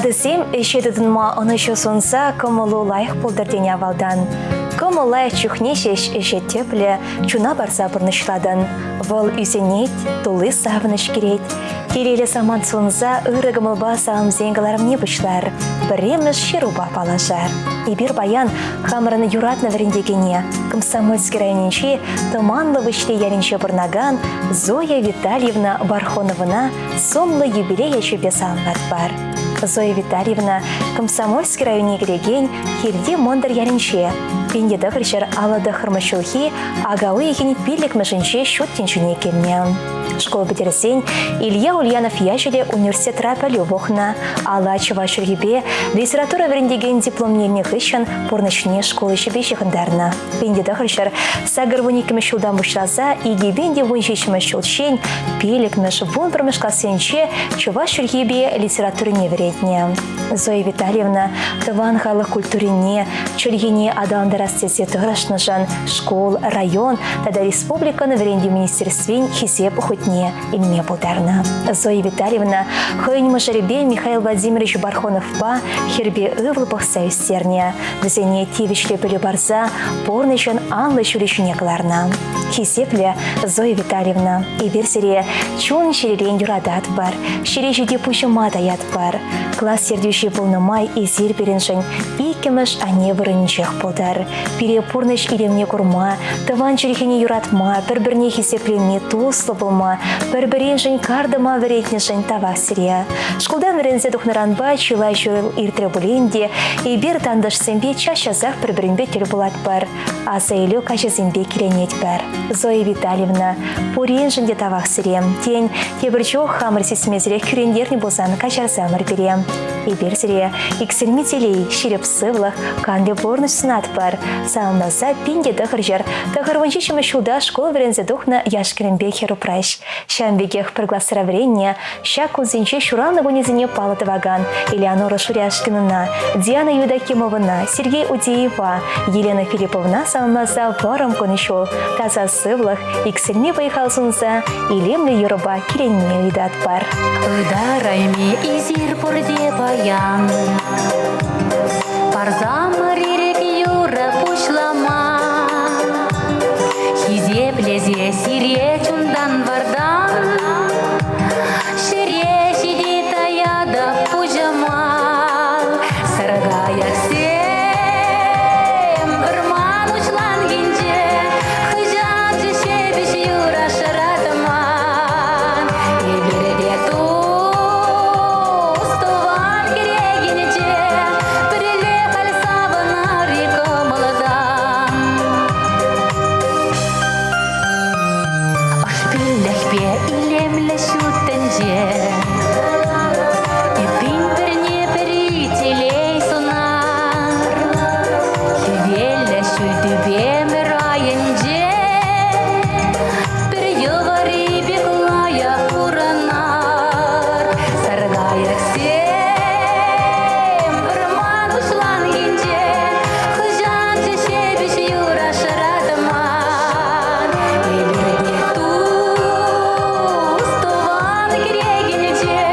Ватӑсем ӗҫе тытӑнма ӑнӑҫу сунса кӑмӑлу лайӑх пултӑр тенӗ авалтан. Кӑмӑл лайӑх чухне ҫеҫ ӗҫе тӗплӗ, чуна парса пурнӑҫлатӑн. Вӑл ӳсӗнет, тулли савӑнӑҫ кӳрет. Телейлӗ самант сунса ырӑ кӑмӑлпа саламсен кӑларӑмне пуҫлар. Пӗрремӗш ҫырупа паллашар. Эпир паян хамӑрӑн юратнӑ вӗрентекене, Комсомольски районӗнчи Тӑманлӑ Выҫли ялӗнче пурӑнакан Зоя Витальевна Бархоновӑна сумлӑ юбилей ячӗпе саламлатпӑр. Зоя Витальевна Комсомольски районне кӗрекен Хирти Мӑнтӑр ялӗнче 1959 ҫулхи ака уйӑхӗн пиллӗкмӗшӗнче ҫут тӗнчене килнӗ. Шкул пӗтерсен Илья Ульянов ячӗллӗ университетра пӗлӳ пухнӑ. Алла чӑваш чӗлхипе литература вӗрентекен дипломне илнӗ хыҫҫӑн пурнӑҫне шкул ӗҫӗпе ҫыхӑнтарнӑ. 1982 ҫултан пуҫласа 2017 ҫулччен пиллӗкмӗш, вунпӗрмӗш классенче чӑваш чӗлхипе литературине вӗрентнӗ. Зоя Витальевна тӑван халӑх культурине, чӗлхине аталантарас тесе тӑрӑшнӑшӑн шкул, район тата республикӑн вӗрентӳ министерствин хисеп хутне илме пултарнӑ. Зоя Витальевна хӑйӗн мӑшӑрӗпе Михаил Владимирович Бархоновпа хӗрпе ывӑл пӑхса ӳстернӗ. Вӗсене тивӗҫлӗ пӗлӳ парса пурнӑҫӑн анлӑ ҫулӗ ҫине кӑларнӑ. Хисеплӗ Зоя Витальевна, эпир сире чун-чӗререн юрататпӑр, ҫӗре ҫити пуҫӑма таятпӑр. Класс ертӳҫи пулнӑ май эсир пирӗншӗн иккӗмӗш анне вырӑнӗнчех пултӑр. Пире пурнӑҫ илемне курма, тӑван чӗлхене юратма, пӗр-пӗрне хисеплеме, туслӑ пулма, пӗр-пӗриншӗн кар тӑма вӗрентнӗшӗн тавах сире. Шкултан вӗренсе тухнӑранпа чылай ҫул иртрӗ пулин те эпир тантӑшсемпе час-часах пӗр-пӗринпе тӗл пулатпӑр, аса илӳ каҫӗсемпе киленетпӗр. Зоя Витальевна, пуриншӗн те тавах сире. Тен, тепӗр чух хамӑр сисмесӗрех кӳрентернӗ пулсан каҫарсамӑр пире. Эпир сире иксӗлми телей, ҫирӗп сывлӑх, канлӗ пурнӑҫ сунатпӑр. Саламласа 1997 ҫулта шкул вӗренсе тухнӑ яш-кӗрӗмпе хӗр-упраҫ. Ҫавӑн пекех пӗр класра вӗреннӗ, ҫак кунсенче ҫуралнӑ кунӗсене паллӑ тӑвакан Элеонора Шуряшкинӑна, Диана Евдокимовӑна, Сергей Удеева, Елена Филипповӑна саламласа вӑрӑм кун-ҫул, таса сывлӑх, иксӗлми вӑй-хал сунса илемлӗ юрӑпа киленме ыйтатпӑр. Ытарайми эсир пурте паян Парсамӑр ирӗк юрӑ пуҫлама Хисеплесе сире чунтан вартан Ҫӗре ҫити таятӑп пуҫӑма Саркайӑксем вӑрман уҫланкинче Хӑҫанччӗ ҫепӗҫ юра шӑратман Эпир те тус тӑван кӗрекинче Пӗрле халь савӑнар-и кӑмӑлтан Ӑшпиллӗхпе илемлӗ ҫут тӗнче Эппин пӗрне-пӗри телей сунар Хӗвеллӗ ҫӳл тӳпемӗр айӗнче Пӗр йӑвари пек лайӑх пурӑнар Саркайӑксем вӑрман уҫланкинче Хӑҫанччӗ ҫепӗҫ юра шӑратман Эпир те тус тӑван кӗрекинче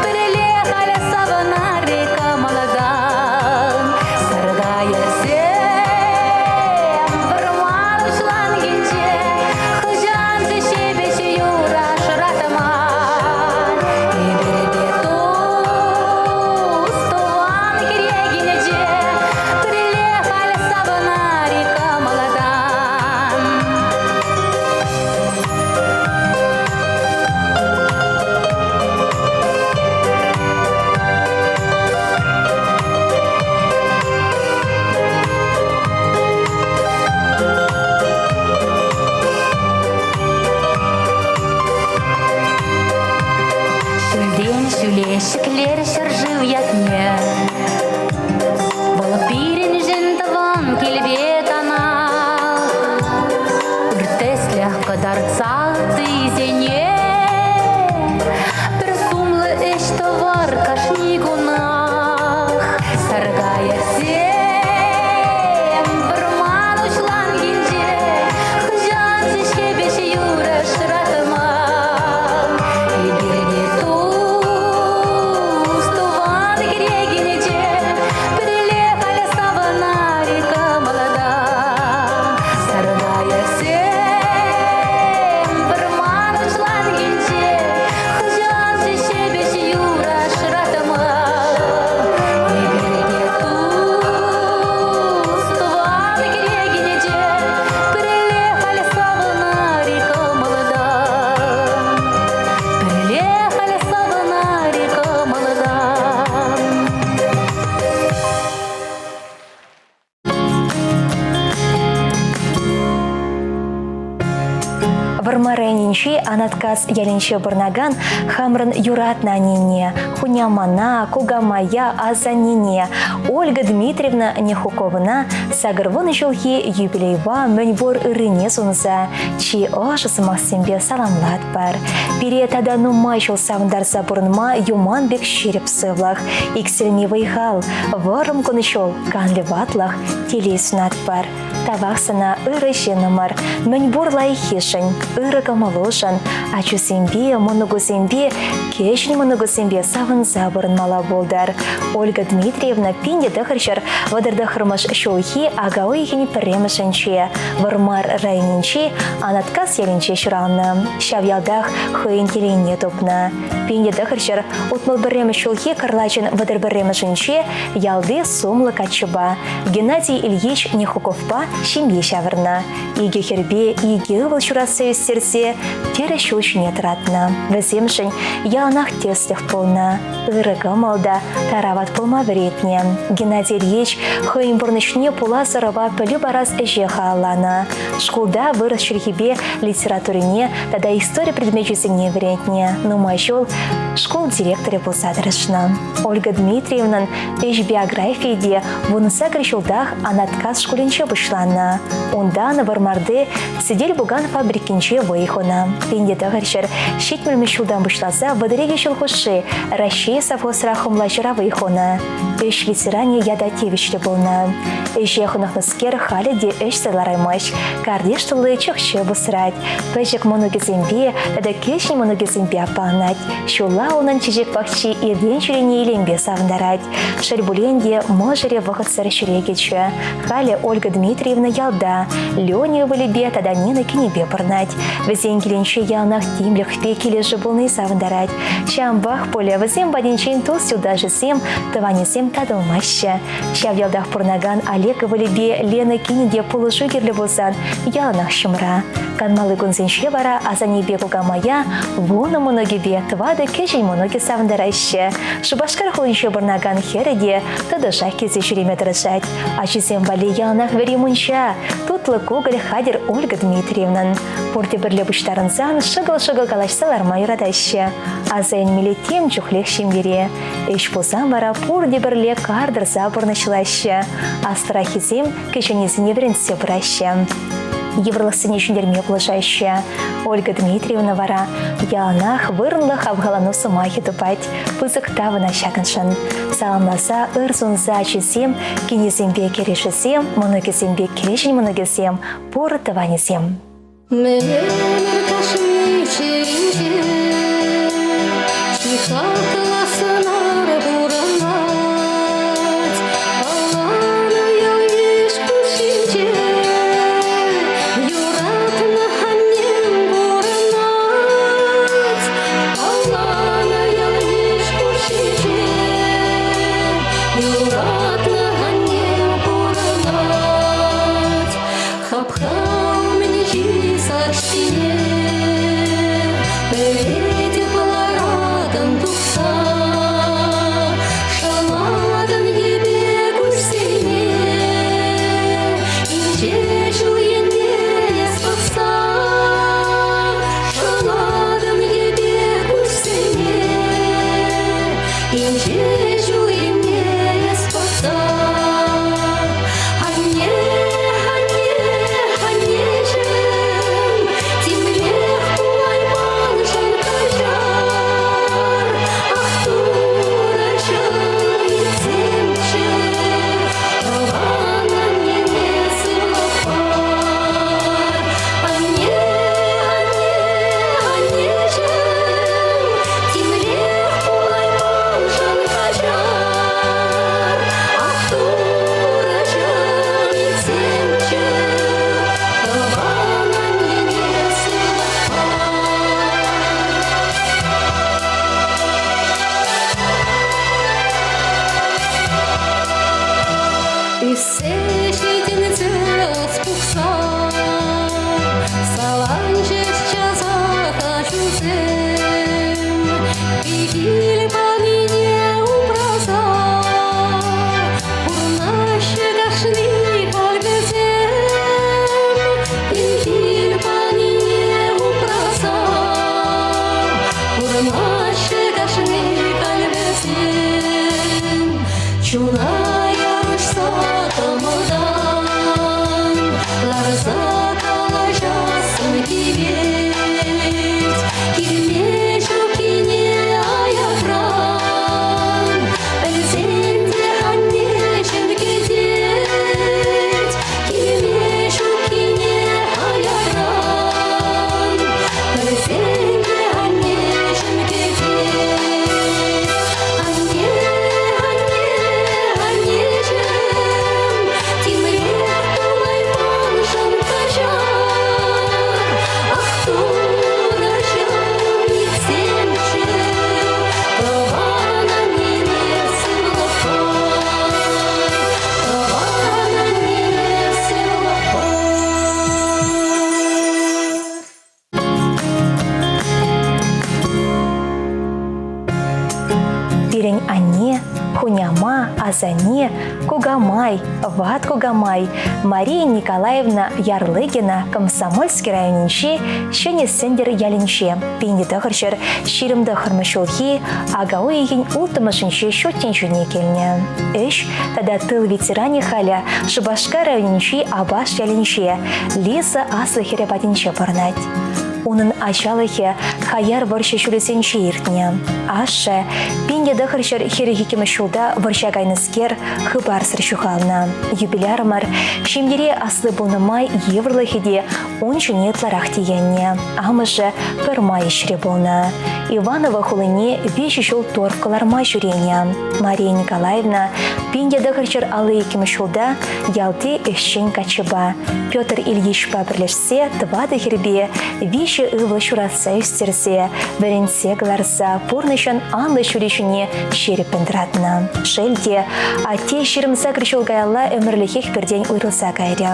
Пӗрле халь савӑнар-и кӑмӑлтан Саркайӑксем вӑрман уҫланкинче Хӑҫанччӗ ҫепӗҫ юра шӑратман Эпир те тус тӑван кӗрекинче Пӗрле халь савӑнар-и кӑмӑлтан. Ҫӳлтен ҫӳле ҫӗклер ҫӗршыв ятне. Вӑл пирӗншӗн тӑван килпе танах. Ыр тӗслӗх кӑтартса ыттисене пӗр сумлӑ ӗҫ тӑвар кашни кунах. Саркайӑксем вӑрман уҫланкинче хӑҫан ҫепӗҫ юрӑ шӑратман. Эпир те тус тӑван кӗрекинче. Вӑрмар районӗнчи Анаткас ялӗнче пурӑнакан хамӑрӑн юратнӑ аннене, хунямана, кукамая, асаннене Ольга Дмитриевна Нехуковӑна 80 ҫулхи юбилейпа мӗнпур ыррине сунса чи ӑшӑ сӑмахсемпе саламлатпӑр. Пире тата нумай ҫул савӑнтарса пурӑнма юман пек ҫирӗп сывлӑх, иксӗлми вӑй-хал, вӑрӑм кун-ҫул, канлӗ ватлӑх, телей сунатпӑр. Тавах сана, ырӑ ҫыннӑмӑр, мӗнпур лайӑххишӗн, ырӑ кӑмӑлушӑн, ачусемпе, мӑнукусемпе, кӗҫӗн мӑнукусемпе савӑнса пурӑнмалла пултӑр. Ольга Дмитриевна 1939 ҫулхи ака уйӑхӗн пӗрремӗшӗнче Вӑрмар районӗнчи Анаткас ялӗнче ҫуралнӑ. Ҫав ялтах хӑйӗн телейне тупнӑ. 1961 ҫулхи кӑрлачӑн 31-мӗшӗнче ялти сумлӑ каччӑпа Геннадий Ильич Нехуковпа ҫемье ҫавӑрнӑ. Икӗ хӗрпе икӗ ывӑл ҫуратса ӳстерсе тӗрӗс ҫул ҫине тӑратнӑ. Вӗсемшӗн яланах тӗслӗх пулнӑ. Ырӑ кӑмӑл та тарават пулма вӗрентнӗ. Геннадий Ильич хӑйӗн пурнӑҫне пулас ӑрӑва пӗлӳ парас ӗҫе халалланӑ. Шкулта вырӑс чӗлхипе литературине тата истори предмечӗсене вӗрентнӗ. Нумай ҫул шкул директорӗ пулса тӑрӑшнӑ. Ольга Дмитриевнӑн ӗҫ биографийӗ те 18 ҫултах Анаткас шкулӗнче пуҫланнӑ. Унтан Вӑрмарти сӗтел-пукан фабрикинче вӑй хунӑ. 1970 ҫултан пуҫласа 32 ҫул хушши Раҫҫей совхозра хӑмлаҫӑра вӑй хунӑ. Ӗҫ ветеранӗ ята тивӗҫлӗ пулнӑ. Ӗҫе хӑнӑхнӑскер халӗ те ӗҫсӗр лараймасть. Картиш тулли чӑх-чӗп усрать. Пӗчӗк мӑнукӗсемпе тата кӗҫӗн мӑнукӗсемпе аппаланать. Ҫулла унӑн чечек пахчи иртен-ҫӳрене илемпе савӑнтарать. Шел пулин те, мӑшӑрӗ вӑхӑтсӑр ҫӗре кӗчӗ. Халӗ Ольга Дмитриевна ялта, Леня ывӑлӗпе тата Нина кинӗпе пурӑнать. Вӗсен килӗнче яланах тимлӗхпе килӗшӳ пулни савӑнтарать. Ҫавӑнпах пулӗ вӗсем патӗнчен тус-юлташӗсем, тӑванӗсем татӑлмаҫҫӗ. Ҫав ялтах пурӑнакан Олег ывӑлӗпе Лена кинӗ те пулӑшу кирлӗ пулсан яланах ҫумра. Канмалли кунсенче вара асаннепе кукамая вунӑ мӑнукӗпе тӑватӑ кӗҫӗн мӑнукӗ савӑнтараҫҫӗ. Шупашкар хулинче пурӑнакан хӗрӗ те тӑтӑшах килсе ҫӳреме тӑрӑшать. Ачисем валли яланах вӗри мунча, тутлӑ кукӑль хатӗр Ольга Дмитриевнӑн. Пурте пӗрле пуҫтарӑнсан шӑкӑл-шӑкӑл калаҫса ларма юратаҫҫӗ. Аса илмелли тем чухлех ҫемьере. Ӗҫ пулсан вара пурте пӗрле кар тӑрса пурнӑҫлаҫҫӗ. Аслӑраххисем кӗҫӗннисене вӗрентсе пыраҫҫӗ. Йывӑрлӑхсене ҫӗнтерме пулӑшаҫҫӗ. Ольга Дмитриевна вара яланах вырӑнлӑ хавхалану сӑмахӗ тупать. Пысӑк тав ӑна ҫакӑншӑн. Саламласа ыр сунса ачисем, кинӗсемпе кӗрешӗсем, мӑнукӗсемпе кӗҫӗн мӑнукӗсем, пур тӑванӗсем. Мӗн ӗмӗр кашни чӗринче Чи хаклӑ сӑнар пурӑнать. Палланӑ ял-йыш хушшинче Юратнӑ аннем пурӑнать. Палланӑ ял-йыш хушшинче Юратнӑ аннем пурӑнать. Хапха умӗнчи сак ҫине пӗлетӗп ларатӑн тухса. Шӑлатӑн йӗпе куҫсене, инҫе ҫул енне эс пӑхса. Шӑлатӑн йӗпе куҫсене, инҫе ҫул енне эс пӑхса. Анне, анне, анне. асанне, кукамай, ват кукамай Мария Николаевна Ярлыгина Комсомольски районӗнчи Ҫӗнӗ Сӗнтӗр ялӗнче 1929 ҫулхи ака уйӑхӗн улттӑмӗшӗнче ҫут тӗнчене килнӗ. Ӗҫ тата тыл ветеранӗ халӗ Шупашкар районӗнчи Апаш ялӗнче Лиза аслӑ хӗрӗ патӗнче пурӑнать. Унӑн ачалӑхӗ хаяр вӑрҫӑ ҫулӗсенче иртнӗ. Ашшӗ 1942 ҫулта вӑрҫа кайнӑскер хыпарсӑр ҫухалнӑ. Юбилярӑмӑр ҫемьере асли пулнӑ май йывӑрлӑхӗ те ун ҫине ытларах тиеннӗ. Амӑшӗ пӗрмай ӗҫре пулнӑ. Иваново хулине виҫӗ ҫул торф кӑларма ҫӳренӗ. Мария Николаевна 1952 ҫулта ялти ӗҫчен каччӑпа Петр Ильичпа пӗрлешсе тӑватӑ хӗрпе виҫӗ ывӑл ҫуратса ӳстерсе, вӗрентсе кӑларса пурнӑҫӑн анлӑ ҫулӗ ҫине ҫирӗппӗн тӑратнӑ. Шел те, атте 28 ҫул каялла ӗмӗрлӗхех пиртен уйрӑлса кайрӗ.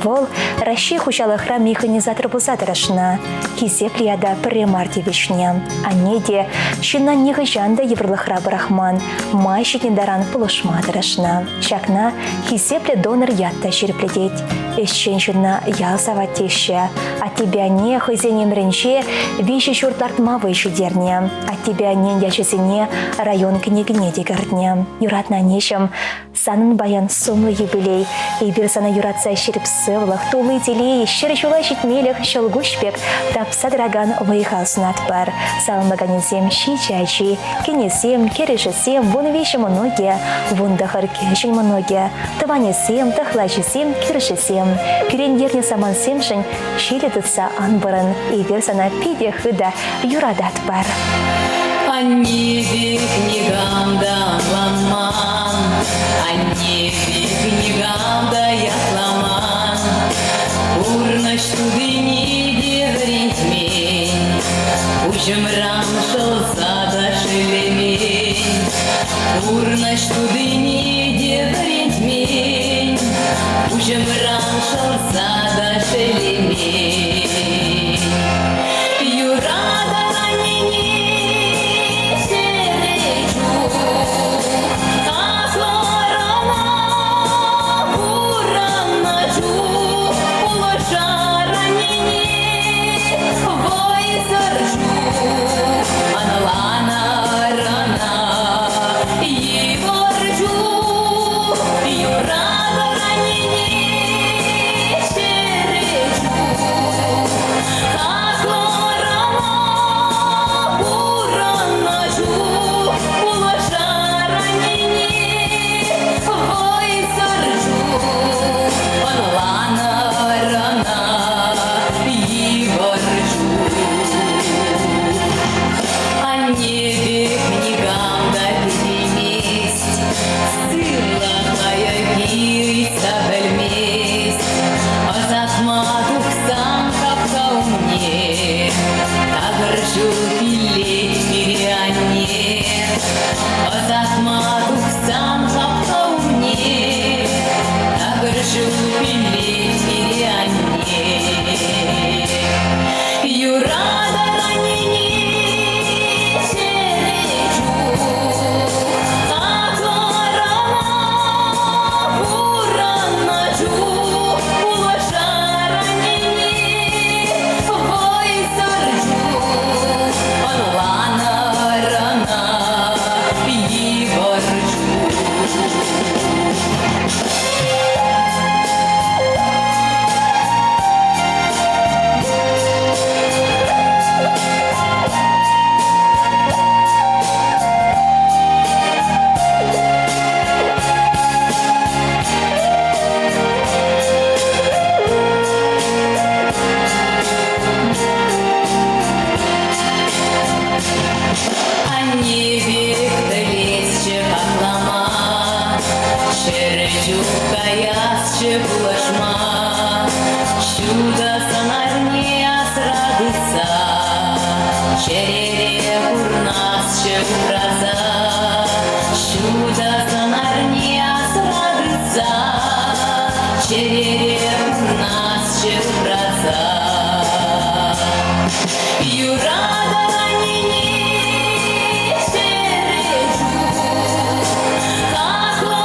Вӑл Раҫҫей хуҫалӑхра механизатор пулса тӑрӑшнӑ. Хисеплӗ ята пӗрре мар тивӗҫнӗ. Анне те ҫынна нихӑҫан та йывӑрлӑхра пӑрахман, май ҫитнӗ таран пулӑшма тӑрӑшнӑ. Ҫакна хисеплӗ донор ят та ҫирӗплетет. Ӗҫчен ҫынна ял савать теҫҫӗ. Аттепе анне хӑйсен ӗмӗрӗнче виҫӗ ҫурт лартма вӑй ҫитернӗ. Аттепе аннен ячӗсене район кӗнекине те кӗртнӗ. Юратнӑ аннеҫӗм, Санӑн паян сумлӑ юбилей. Эпир сана юратса ҫирӗп сывлӑх, тулли телей, ҫӗр ҫула ҫитмелӗх ҫӑлкуҫ пек тапса тӑракан вӑй-хал сунатпӑр. Саламлаканӗсем ҫичӗ ачи, кинӗсем, кӗрӗшӗсем, 13 мӑнукӗ, 19 кӗҫӗн мӑнукӗ, тӑванӗсем, тӑхлачисем, кӳршӗсем. Кӳрентернӗ самантсемшӗн ҫилӗ тытса ан пӑрӑн. Эпир сана питӗ хытӑ юрататпӑр. Анне пек никам та ӑнланман, анне пек никам та ятламан. Пурнӑҫ тутине те вӗрентмен, пуҫӑмран шӑлса та шеллемен. Пурнӑҫ тутине те вӗрентмен, пуҫӑмран шӑлса та шеллемен. Юратан аннене ҫӗре чух, Аслӑрана пурӑннӑ чух, пулӑшар аннене вӑйсӑр чух, Анланар ӑна йывӑр чух, юратӑр аннене ҫӗре чух. Хаклӑрана пурӑннӑ чух, пулӑшар аннене вӑйсӑр чух, ӑнланӑр ӑна йывӑр чух. Анне пек никам та килмест, сывлӑха ыйтса пӗлмест. Ӑсатма тухсан хапха умне такӑр ҫул пиллет пире анне. Ӑсатма тухсан хапха умне такӑр ҫул пиллет пире анне. Юратӑр аннене чӗре чух, хаклӑрана пурӑннӑ чух, пулӑшар аннене вӑйсӑр чух, ӑнланӑр ӑна йывӑр чух. Анне пек пӗлесчӗ хаклама, Чӗрӗ чух каясчӗ пулӑшма. Ҫутӑ сӑнарне асра тытса, Чӗрере пурнасчӗ упраса. Ҫутӑ сӑнарне асра тытса, Чӗрере пурнасчӗ упраса. Юратӑр аннене чӗрӗ чух, хаклӑ.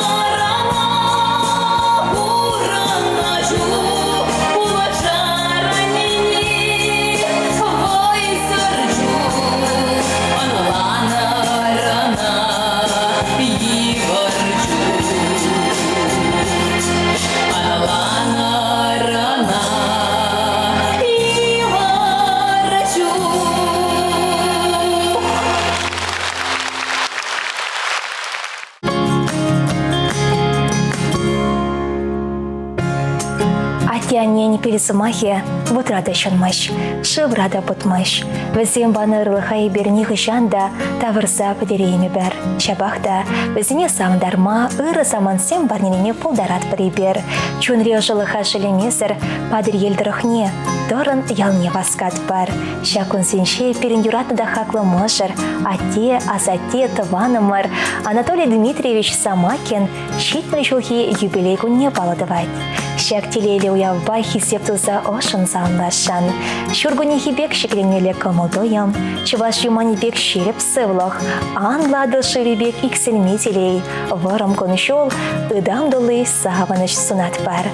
Ваттисен пил сӑмахӗ вутра та ҫунмасть, шывра та путмасть. Вӗсем панӑ ырлӑха эпир нихӑҫан та тавӑрса пӗтереймӗпӗр. Ҫапах та вӗсене савӑнтарма, ырӑ самантсем парнелеме пултаратпӑр эпир. Чунри ӑшӑлӑха шеллемесӗр Патӑрьел тӑрӑхне, Тӑрӑн ялне васкатпӑр. Ҫак кунсенче пирӗн юратнӑ та хаклӑ мӑшӑр, атте, асатте, тӑванӑмӑр Анатолий Дмитриевич Самакин 70 ҫулхи юбилей кунне паллӑ тӑвать. Ҫак телейлӗ уявпа хисеп туса ӑшшӑн саламласшӑн. Ҫуркуннехи пек ҫӗкленмелле кӑмӑл-туйӑм, чӑваш юманӗ пек ҫирӗп сывлӑх, анлӑ Атӑл шывӗ пек иксӗлми телей, вӑрӑм кун-ҫул, ытам тулли савӑнӑҫ сунатпӑр.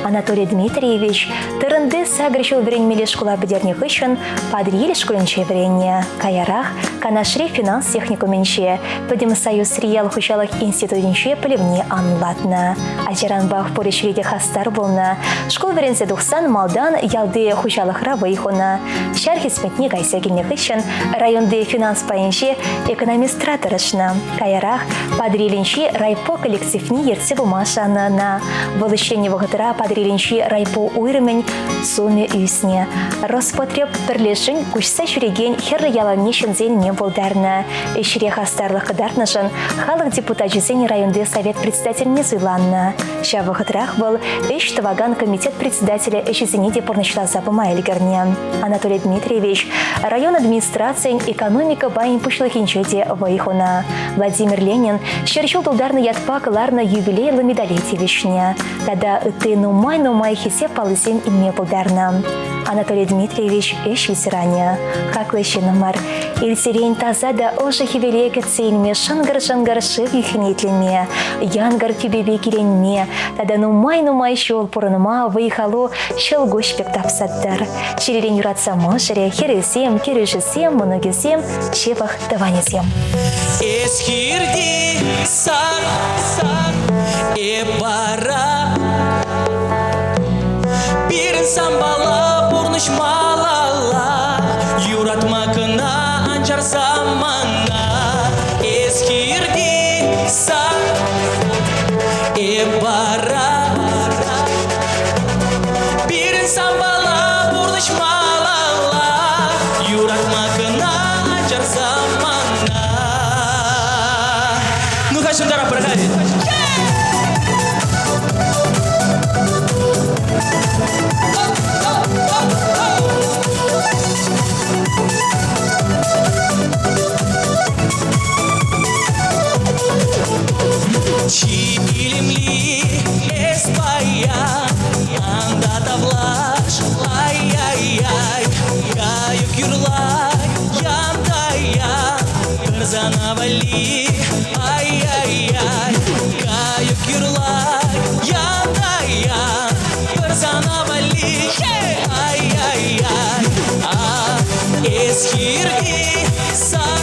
Анатолий Дмитриевич Тырӑнти сакӑр ҫул вӗренмелли шкула пӗтернӗ хыҫҫӑн Патӑрьел шкулӗнче вӗреннӗ. Каярах Канашри финанс техникумӗнче, Пӗтӗм Союзри ял хуҫалӑх институтӗнче пӗлӗвне анлатнӑ. Ачаранпах пур ӗҫре те хастар пулнӑ. Шкул вӗренсе тухсан малтан ялти хуҫалӑхра вӑй хунӑ. Ҫар хӗсметне кайса килнӗ хыҫҫӑн районти финанс пайӗнче экономистра тӑрӑшнӑ. Каярах Патӑрьелӗнчи райпо коллективне ертсе пыма шаннӑ ӑна. Вӑл ӗҫленӗ вӑхӑтра Патӑрьелӗнчи райпо уйрӑмӗн сумӗ ӳснӗ. Роспотреб пӗрлешӳн куҫса ҫӳрекен хӗрлӗ ялавне ҫӗнсе илме пултарнӑ. Ӗҫре хастарлӑх кӑтартнӑшӑн халӑх депутачӗсен районти совет председательне суйланнӑ. Ҫав вӑхӑтрах вӑл ӗҫ тӑвакан комитет председателӗ ӗҫӗсене те пурнӑҫласа пыма ӗлкӗрнӗ. Анатолий Дмитриевич район администрацийӗн экономика пайӗн пуҫлӑхӗнче те вӑй хунӑ. Владимир Ленин 100 ҫул тултарнӑ ятпа кӑларнӑ юбилейлӑ медале тивӗҫнӗ тата ытти нумай-нумай хисеп паллисем илме пултарнӑ. Анатолий Дмитриевич ӗҫ ветеранӗ, хаклӑ ҫыннӑмӑр. Ирсерен таса та ӑшӑ хӗвеле кӗтсе илме шӑнкӑр-шӑнкӑр шыв юххине итлеме, янкӑр тӳпепе киленме тата нумай-нумай ҫул пурӑнма вӑй-халу ҫӑлкуҫ пек тапса тӑр. Чӗререн юратса мӑшӑрӗ, хӗрӗсем, кӗрӳшӗсем, мӑнукӗсем, ҫывӑх тӑванӗсем. Эс хирти сар, сар, эп вара Пирӗн санпала пурнӑҫ малалла Юратма кӑна ан чарсам мана Эс хирти сар, эп вара Пирӗн санпала пурнӑҫ малалла Юратма кӑна ан чарсам мана Ну-ка, ҫунтара пӑрахать. Чи илемли эс пая, анда тавлаш, ай-яй-яй, кайӑк юрлать, янтая, пӗр сана валли, ай-яй-яй, кайӑк юрлать, янтая, пӗр сана валли, ай-яй-яй, а эс хирти сан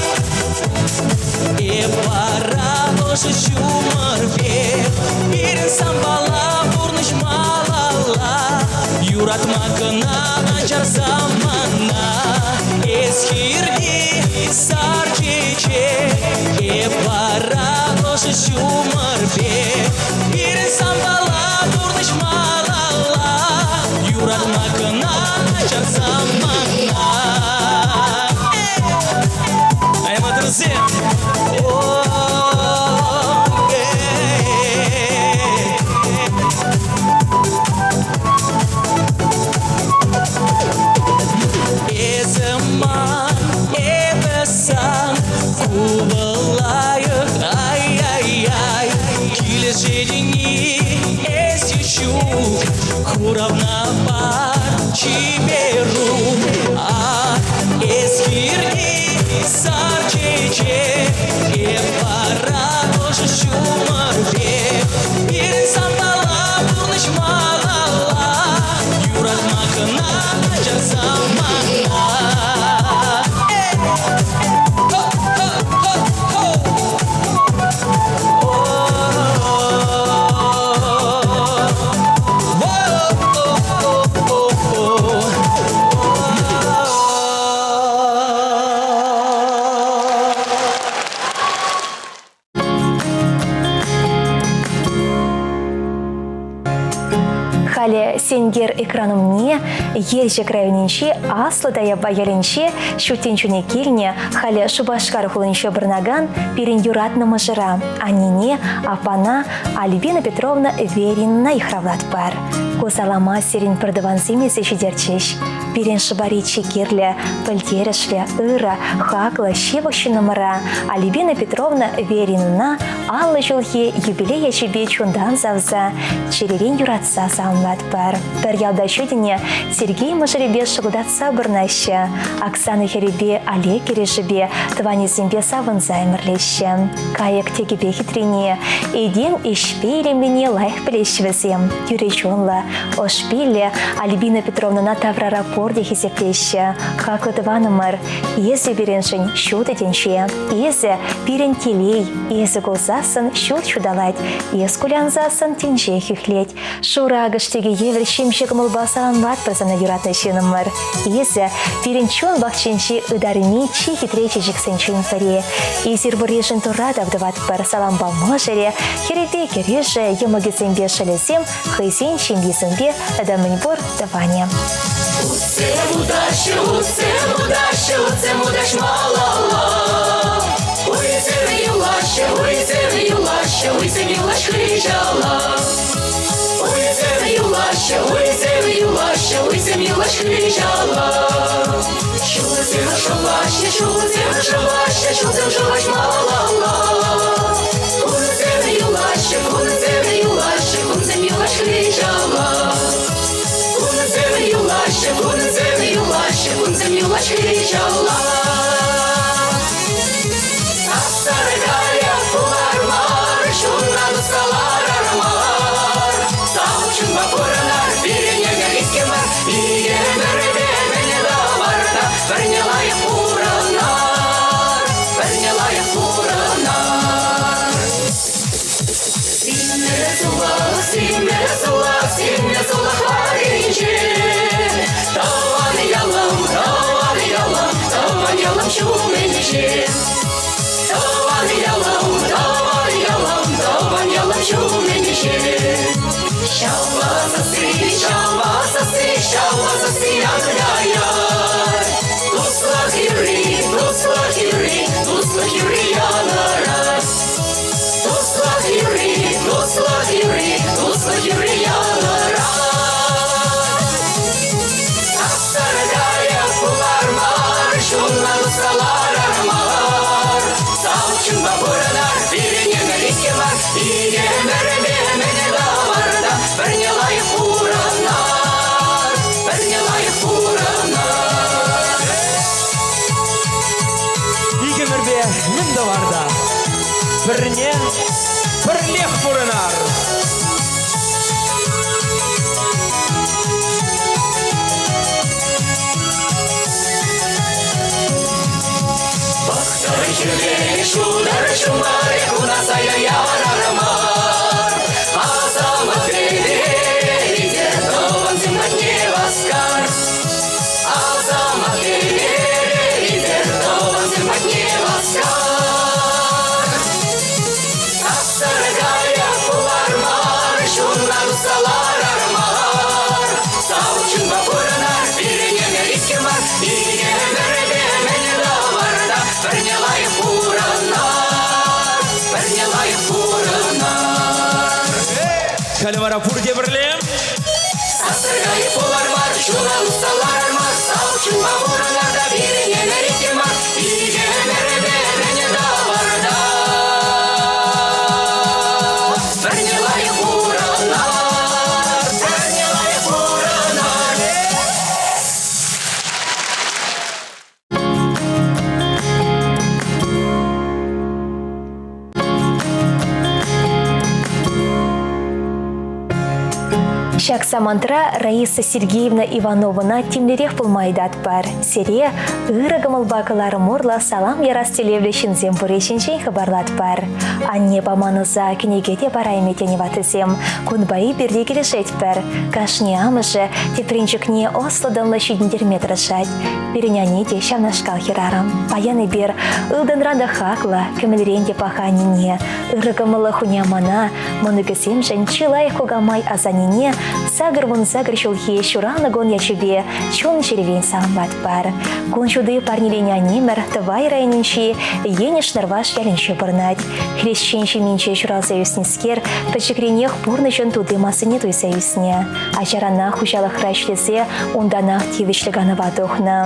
Эп вара ӑшӑ ҫумӑр пек, пирӗн санпала пурнӑҫ малалла. Юратма кӑна начар самана. Эс хирти сар чечек, эп вара ӑшӑ ҫумӑр пек, пирӗн санпала пурнӑҫ малалла. Юратма кӑна начар самана. Ай, матурсем! Эсӗ ман, эпӗ сан, кулӑлайӑх, ай-яй-яй. Сенкер экран умне Елчӗк районӗнчи Аслӑ Таяпа ялӗнче ҫут тӗнчене килнӗ, халӗ Шупашкар хулинче пурӑнакан пирӗн юратнӑ мӑшӑра, аннене, аппана Альбина Петровна Веринна йыхравлатпӑр. Ку салама сирӗн пӗртӑвансем илсе ҫитерчӗҫ. Пирӗн шӑпари чи кирлӗ, пӗлтерӗшлӗ, ырӑ, хаклӑ, ҫывӑх ҫыннӑмӑра Альбина Петровна Веринна 50 ҫулхи юбилей ячӗпе чунтан савса, чӗререн юратса саламлатпӑр. Пӗр ялта ҫитӗннӗ Сергей мӑшӑрӗпе шӑкӑлтатса пурӑнаҫҫӗ. Оксана хӗрӗпе Олег кӗрешӗпе тӑванӗсемпе савӑнса ӗмӗрлеҫҫӗ. Кайӑк тӗкӗпе хитрине, этем ӗҫпе илемлине лайӑх пӗлеҫҫӗ вӗсем. Тӳрӗ чунлӑ, ӑш пиллӗ Альбина Петровнӑна таврара пурте хисеплеҫҫӗ. Хаклӑ тӑванӑмӑр, эсӗ пирӗншӗн ҫутӑ тӗнче. Эсӗ пирӗн телей, эсӗ кулсассӑн ҫурт ҫуталать, эс кулянсассӑн тӗнче хӳхлет. Шурӑ акӑш тӗкӗ евӗр ҫемҫе кӑмӑлпа саламлатпӑр сана юратнӑ ҫыннӑмӑр. Эсӗ пирӗн чун пахчинчи ытарми чи хитре чечексенчен пӗри. Эсир пурришӗн Турра тав тӑватпӑр. Салампа мӑшӑрӗ, хӗрӗпе кӗрӳшӗ, йӑмӑкӗсемпе шӑлӗсем хӑйсен ҫемйисемпе тата мӗнпур тӑванӗ. Утсем утаҫҫӗ, утсем утаҫҫӗ, утсем утаҫ малалла. Уйсем юлаҫҫӗ, уйсем юлаҫҫӗ, уйсем юлаҫ хыҫала. Уйсем юлаҫҫӗ, уйсем юлаҫҫӗ, уйсем юлаҫ хыҫала. Ҫулсем шӑваҫҫӗ, ҫулсем шӑваҫҫӗ, ҫулсем шӑваҫ малалла. Кунсем юлаҫҫӗ, кунсем юлаҫҫӗ, кунсем юлаҫ хыҫала. Кунсем юлаҫҫӗ, кунсем юлаҫҫӗ, кунсем юлаҫ хыҫала. Саркая пулар мар, ҫунна тусаларар мар. Савчынпа пурӑнар, пирӗн ӗмӗр иккӗ мар, икӗ ӗмӗрпе мӗне тӑвар та, пӗрне лайӑх пурӑнар, пӗрне лайӑх пурӑнар. Симме сулах, симме сулах, симме сулах варринче. Тӑван ялӑм, тӑван ялӑм, тӑван ялӑм ҫумӗнче. Тӑван ялӑм, тӑван ялӑм, тӑван ялӑм ҫумӗнче. Ҫавва сасси, ҫавва сасси, ҫавва сасси янраять. Туслӑх юрри, туслӑх юрри, туслӑх юрри янӑрать. Туслӑх юрри, туслӑх юрри, туслӑх юрри янӑрать. Саркая пулар мар, ҫунна саларар мар. Савчынпа пурӑнар, пирӗн ӗмӗр иккӗ мар, икӗ ӗмӗрпе мӗне тӑвар та, пӗрне лайӑх пурӑнар, пӗрне лайӑх пурӑнар. Икӗмӗрпе мӗн тӑвар та, пӗрне пӗрлех пурӑнар. Пӑхтӑр хӗвел ҫутӑр ҫумарӗ куна сая ярар мар. Асамат хӗвелӗ тӑвансем патне васкар. Асамат хӗвелӗ тӑвансем патне васкар. Саркая пулар мар, ҫунна туса ларар мар. Савчынпа пурӑнар, пирӗн ӗмӗр иккӗ мар, икӗ ӗмӗрпе мӗн тӑвар та, пӗрне лайӑх пурӑнар, пӗрне лайӑх пурӑнар. Халӗ вара пурте пӗрле. Саркая пулар мар, ҫунна туса ларар мар, савчынпа пурӑнар та, пирӗн ӗмӗр иккӗ мар, икӗ ӗмӗрпе мӗн тӑвар та. Пӗрне лайӑх пурӑнар, пӗрне лайӑх пурӑнар. Ҫак самантра Раиса Сергеевна Ивановӑна тимлӗрех пулма ыйтатпӑр. Сире ырӑ кӑмӑлпа кӑларӑм урлӑ салам ярас тӗллевлӗ ҫынсем пурри ҫинчен хыпарлатпӑр. Анне паман ӑса кӗнеке те парайми тенӗ ваттисем. Кунпа эпир те килӗшетпӗр. Кашни амӑшӗ тӗпренчӗкне ӑслӑ-тӑнлӑ ҫитӗнтерме тӑрӑшать. Пирӗн анне те ҫавнашкал хӗрарӑм. Паян эпир ылтӑнран та хаклӑ, кӗмӗлрен те паха аннене, ырӑ кӑмӑллӑ хунямана, мӑнукӗсемшӗн чи лайӑх кукамай асаннене. 88 ҫулхи ҫуралнӑ кун ячӗпе чун-чӗререн саламлатпӑр. Кун ҫути парнеленӗ аннемӗр Тӑвай районӗнчи Енӗш Нӑрваш ялӗнче пурӑнать. Хресчен ҫемйинче ҫуралса ӳснӗскер пӗчӗкренех пурнӑҫӑн тути-масине туйса ӳснӗ. Ачаранах хуҫалӑхра ӗҫлесе унтанах тивӗҫлӗ канӑва тухнӑ.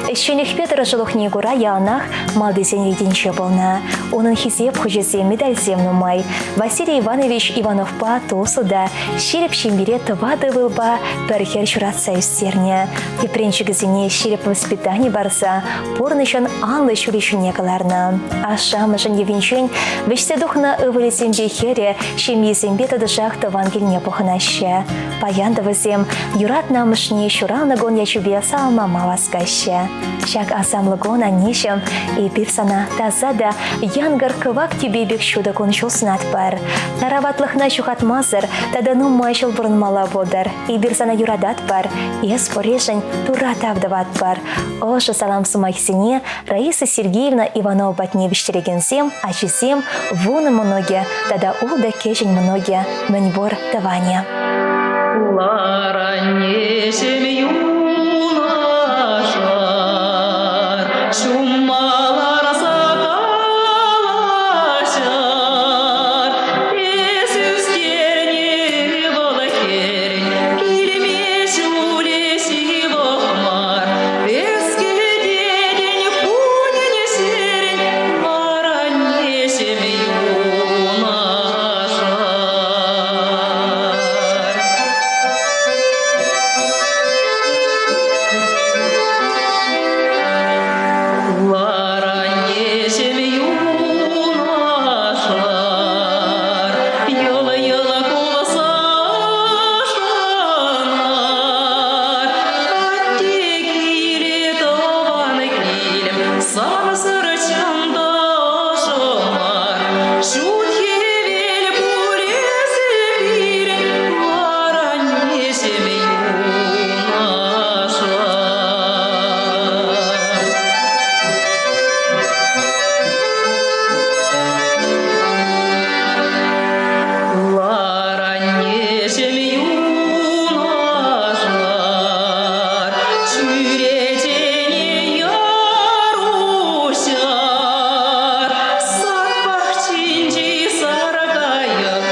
Ӗҫченлӗхпе тӑрӑшулӑхне кура яланах малтисен ретӗнче пулнӑ. Унӑн хисеп хучӗсем, медальсем нумай. Василий Иванович Ивановпа туслӑ та ҫирӗп ҫемьере тӑватӑ ывӑлпа пӗр хӗр ҫуратса ӳстернӗ. Тӗпренчӗкӗсене ҫирӗп воспитани парса пурнӑҫӑн анлӑ ҫулӗ ҫине кӑларнӑ. Ашшӗ-амӑшӗн йӑвинчен вӗҫсе тухнӑ ывӑлӗсемпе хӗрӗ ҫемйисемпе тӑтӑшах тӑван килне пухӑнаҫҫӗ. Паян та вӗсем юратнӑ амӑшне ҫуралнӑ кун ячӗпе саламлама васкаҫҫӗ. Ҫак асамлӑ кун, аннеҫӗм, эпир сана таса та янкӑр кӑвак тӳпе пек ҫутӑ кун-ҫул сунатпӑр. Тараватлӑхна ҫухатмасӑр тата нумай ҫул пурӑнмалла пултӑр. Эпир сана юрататпӑр, эс пурришӗн Турра тав тӑватпӑр. Ӑшӑ салам сӑмахӗсене Раиса Сергеевна Иванова патне вӗҫтерекенсем, ачисем, вунӑ мӑнукӗ тата ултӑ кӗҫӗн мӑнукӗ, мӗнпур тӑванӗ. Лараннесем юнашар, ҫумма ларса калаҫар. Эс ӳстернӗ вӑл хӗр, килме ҫулӗ ҫывӑх мар. Эс кӗтетӗн кунӗн-ҫӗрӗн, лараннесем юнашар. Лараннесем юнашар, йӑл-йӑл кулса шанар. Атте киле тӑван килӗм, сансӑр чӑн та ӑшӑ мар. Ҫут хӗвел пулесӗ пирӗн, лараннесем юнашар. Лараннесем юнашар, чӳречене яр уҫар. Сад пахчинчи сар кайӑк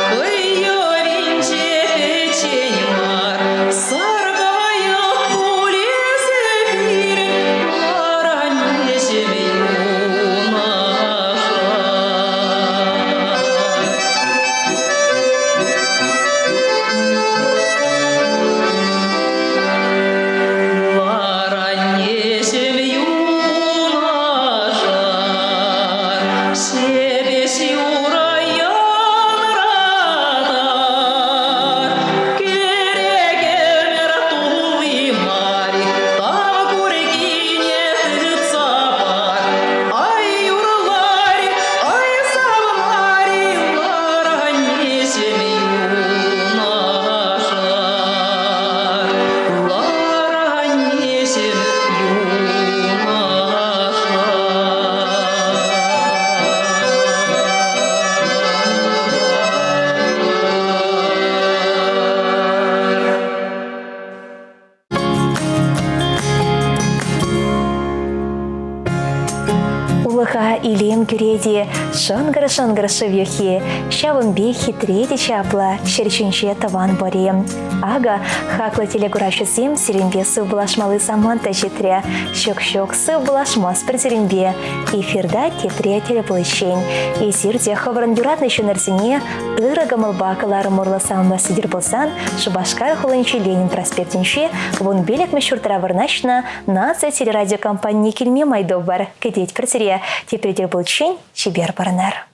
хӑй йӑвинче пӗччен мар. Сар кайӑк пулесӗ пирӗн, лараннесем юнашар. Лараннесем юнашар, ҫепӗҫ юрӑ янратар. Кӗрекемӗр тулли мар-и, тав куркине тытса пар. Ай юрлар-и, ай савнар-и, лараннесем юнашар. Лараннесем юнашар. Улӑха илем кӳрет-и, шӑнкӑр-шӑнкӑр шыв юххи, ҫавӑн пек хитре те чаплӑ ҫӗр ҫинче тӑван пӑри. Акӑ, хаклӑ телекуравҫӑсем сирӗнпе сывпуллашмалли самант та ҫитрӗ. Ҫук-ҫук, сывпуллашмастпӑр сирӗнпе. Эфирта тепре тӗл пуличчен. Эсир те хӑвӑрӑн юратнӑ ҫыннӑрсене ырӑ кӑмӑлпа кӑларӑм урлӑ саламлас тетӗр пулсан Шупашкар хулинчи Ленин проспектӗнче 15-мӗш ҫуртра вырнаҫнӑ Наци телерадиокомпанине килме май тупӑр. Кӗтетпӗр сире. Тепре тӗл пуличчен чипер пурӑнар.